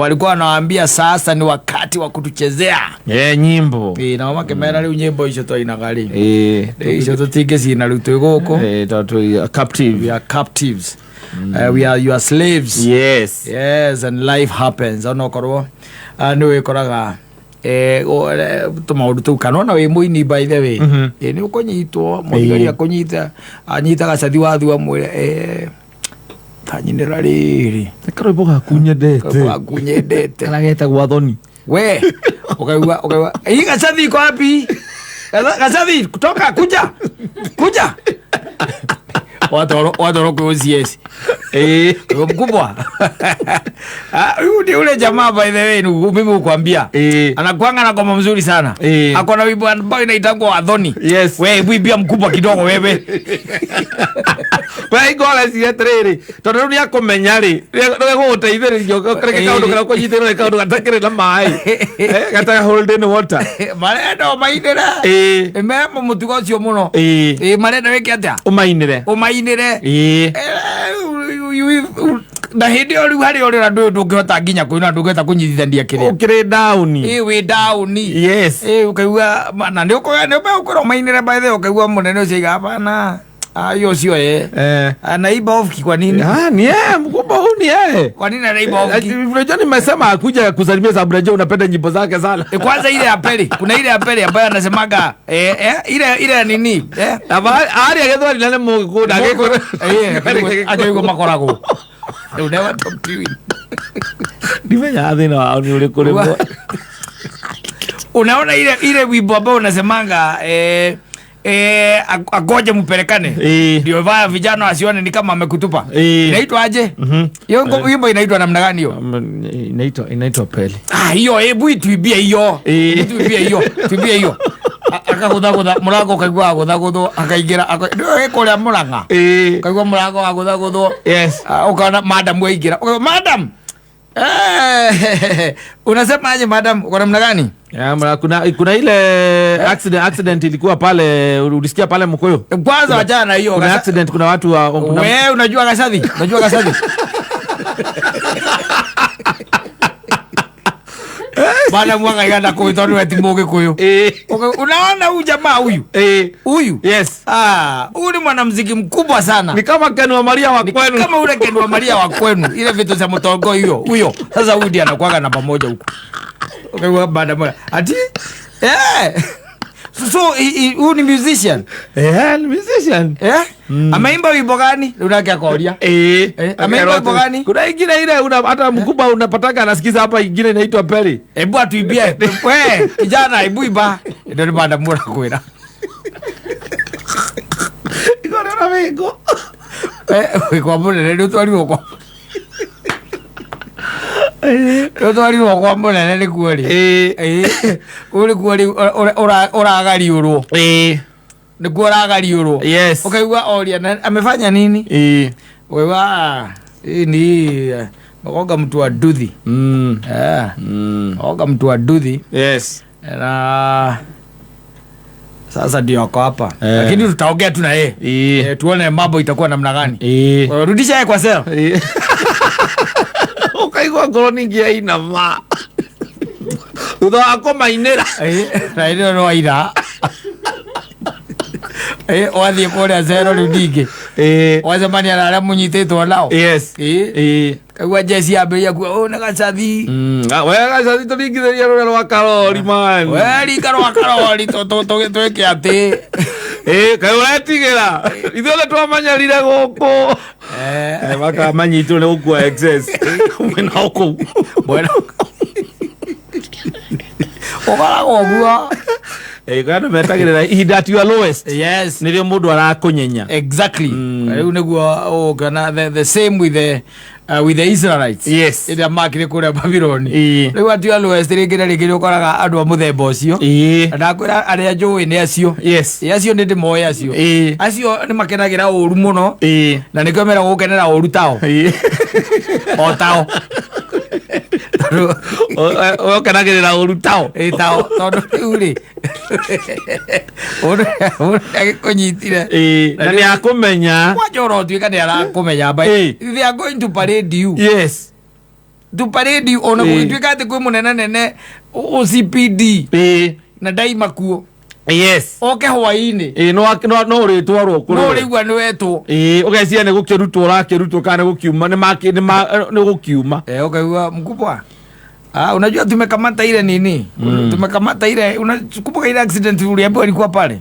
Walikuwa wanawaambia sasa ni wakati wa kutuchezea. Eh, nyimbo. Ĩ, nao makĩmera rĩu nyĩmbo icio twainaga rĩ, Eh. icio tũtingĩcina rĩu twĩ gũkũ. Eh, tondũ captive. We are captives. We are your slaves. Yes. Yes, and life happens. Onokorwo nĩ wĩkoraga tũmaũndũ tũu, kana ona wĩ mũini, by the way, nĩ ũkũnyitwo mũthigari, akũnyita, anyita gacathi wathu, amwĩre, tanyinĩra rĩrĩ. Karwĩmbo gaku nyendete. Gaku nyendete. Karĩa getagwo Athoni. We ukaigua hii gacathi iko wapi? Gacathi kutoka, kuja, kuja. Watoro kwa OCS. Huyo mkubwa. Ah, huyu ni ule jamaa, by the way, mimi hukwambia. Anakuanga na ngoma mzuri sana. Ako na wimbo ambayo inaitangwa Athoni. We, hebu imbia mkubwa kidogo, wewe. We ingoreci atĩrĩrĩ, tondũ rĩu nĩ akũmenya rĩ, nĩgũgũteithĩrĩria ũkareke kaũndũ karĩa ũkũnyitĩrwo nĩ kaũndũ gatakĩrĩ na maĩ. Eh, gataga holding water. Marenda ũmainĩre. Me mũtugo ũcio mũno. Marenda wĩke atĩa? Ũmainĩre. Ũmainĩre. Na hĩndĩ ĩyo rĩu harĩa ũrĩ, na ndũngĩhota nginya kũina, ndũngĩhota kũnyitithania kĩrĩa. Ũkĩrĩ down. Wĩ down. Ũkaigua na nĩ ũkũgĩa nĩ ũkwĩra ũmainĩre, by the way, ũkaigua mũnene ũcio aiga hapana. Ah, hiyo sio yeye. Anaiba off kwa nini? Ah, ni yeye, mkubwa huyu ni yeye. Kwa nini anaiba off? Unajua nimesema akuja kusalimia sababu najua unapenda nyimbo zake sana. Kwanza ile ya pili, kuna ile ya pili ambayo anasemaga ile ya nini? Ari agethwari na nĩ mũgĩkũyũ ndagĩkũyũ. Ajo makoragwo. They will never talk to you. Ndimenyaga thĩna wao nĩ ũrĩkũ rĩmwe. Unaona ile wimbo ambao unasemanga agoje mpelekane. Ndio vaya vijana wasione ni kama amekutupa. Inaitwa aje? Hiyo wimbo inaitwa namna gani hiyo? Inaitwa Peli. Ah, hiyo hebu ituibie hiyo. Tuibie hiyo. Tuibie hiyo. Akagũthagũtha mũrango, ũkaigua agũthagũthwo, akaingĩra nĩwe kũrĩa Mũrang'a. Ũkaigua mũrango wagũthagũthwo. Ah, ukaona madam waingĩra. Ukaigua, "Madam. Unasema aje, madam? Uko namna gani?" Ya, mara kuna ile accident ilikuwa pale, ulisikia pale Mkuyu. Kwanza wachana na hiyo. Kuna accident, kuna watu wa kuna Wewe unajua Gacathi? Unajua Gacathi? Bana mwanga iganda kũu tondũ we ti Mũgĩkũyũ. Unaona huyu jamaa huyu? Huyu? Yes. Ah, huyu ni mwanamuziki mkubwa sana. Ni kama Ken wa Maria wa Ni kwenu. kama ule Ken wa Maria wa kwenu. Ile vitu za mtongo hiyo. Huyo. Sasa huyu ndiye anakuwaga namba moja huko. Ukaigua bada moja. Ati? So huyu ni musician. Eh, ni musician. Ameimba wimbo gani? Unake akoria. Ameimba wimbo gani? Kuna ingine ile hata mkubwa unapataka anasikiza hapa, ingine inaitwa Peli. Hebu atuimbie. We, kijana, hebu imba. Ndio ni bada mura kwira. Iko na wingo. Kwa munene nĩ ũtwarirwo kwa nĩ ũtwarirwo kwa mũnene nĩkuo rĩ. Kũu nĩkuo rĩu ũragariũrwo. Nĩkuo ũragariũrwo. Ũkaigua oria na amefanya nini? Ũkaigua, ah, hii ni magonga mtu wa nduthi. Magonga mtu wa nduthi. Na sasa ndio ako hapa. Lakini tutaongea tu na yeye. Tuone mambo itakuwa namna gani. Rudisha yeye kwa cell. Ukaigua ngoro ningĩ yainama thutha wa kũmainĩra. Na ĩno no aira. Wathiĩ kũrĩa cero rĩu ningĩ. Wacemania na arĩa mũnyitĩtwo nao. Kaigua jeci yambĩrĩria kuga, "Ũyũ nĩ Gacathi." Ah, we Gacathi tũringithĩria rũrĩa rwa Karori man. We rika rwa Karori twĩke atĩ. Kaĩ ũretigĩra ithuothe twamanyarire gũkũ. Makamanyitwo nĩ gũkua excess mwena o kũu. Mwena. Ũkoragwo ũguo. Kana metagĩrĩra ihinda at your lowest. Nĩrĩo mũndũ arakũnyenya. Exactly. Rĩu nĩguo ũkona the same with the Israelites. Ĩrĩa makire kũrĩa Babylon. Rĩu at your lowest, rĩngĩ na rĩngĩ nĩ ũkoraga andũ a mũthemba ũcio. Na ndakwĩra arĩa njũĩ nĩ acio. Acio nĩ ndĩmoĩ acio. Acio nĩ makenagĩra ũru mũno. Na nĩkĩo meragwo gũkenera ũru tao. O tao. Tondũ Ũkenagĩrĩra ũru tao. Ĩ tao, tondũ rĩu rĩ, mũndũ agĩkũnyitire. Na nĩ akũmenya. Kwanja ũrotuĩka nĩ arakũmenya, but they are going to parade you. To parade you, ona gũgĩtuĩka atĩ kwĩ mũnene nene OCPD na ndaima kuo. Oke hwaĩ-inĩ. Ĩĩ, no ũrĩtwarwo kũrĩ No we. ũrĩigua nĩ wetwo. Ĩĩ, ũgeciria nĩ gũkĩrutwo ũrakĩrutwo kana nĩ gũkiuma nĩ gũkiuma. Eh, ukaigua mkubwa. Ah, unajua tumekamata ile nini? Tumekamata ile, unakumbuka ile accident uliambiwa ilikuwa pale?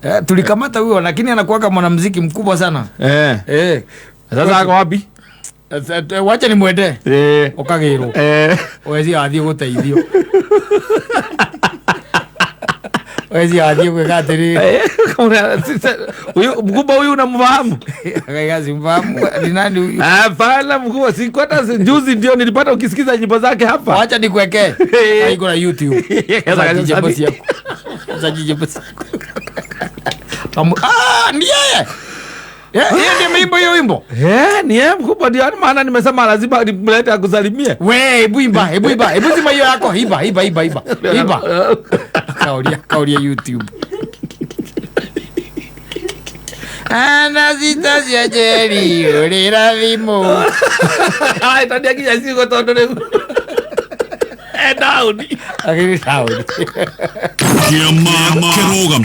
Eh, tulikamata huyo lakini anakuwaga mwanamuziki mkubwa sana. Eh. Sasa ako wapi? Wacha nimwende. Ukagĩrwo. Wezi athiĩ gũteithio. Wezi athiĩ gwĩka atĩrĩrĩ. Huyu mkubwa huyu unamfahamu? Akaiga simfahamu ni nani huyu? Hapana mkubwa, si hata juzi ndio nilipata ukisikiza nyimbo zake hapa. Wacha nikuwekee. Haiko na YouTube. Sasa DJ boss yako. Sasa DJ boss yako. Ah, ni yeye. Yeye ndiye ameimba hiyo wimbo. Eh, ni yeye mkubwa, ndio maana nimesema lazima nimlete akusalimie. We, hebu imba, hebu imba, hebu zima hiyo yako, imba, imba, imba, imba. Imba. Kaulia, kaulia YouTube. Anastasia Jerry, urira thimũ. Ai, tandiakinya ciugo tondũ rĩu. Eh, down. Akĩrĩ taũni. Kĩama kĩrũgam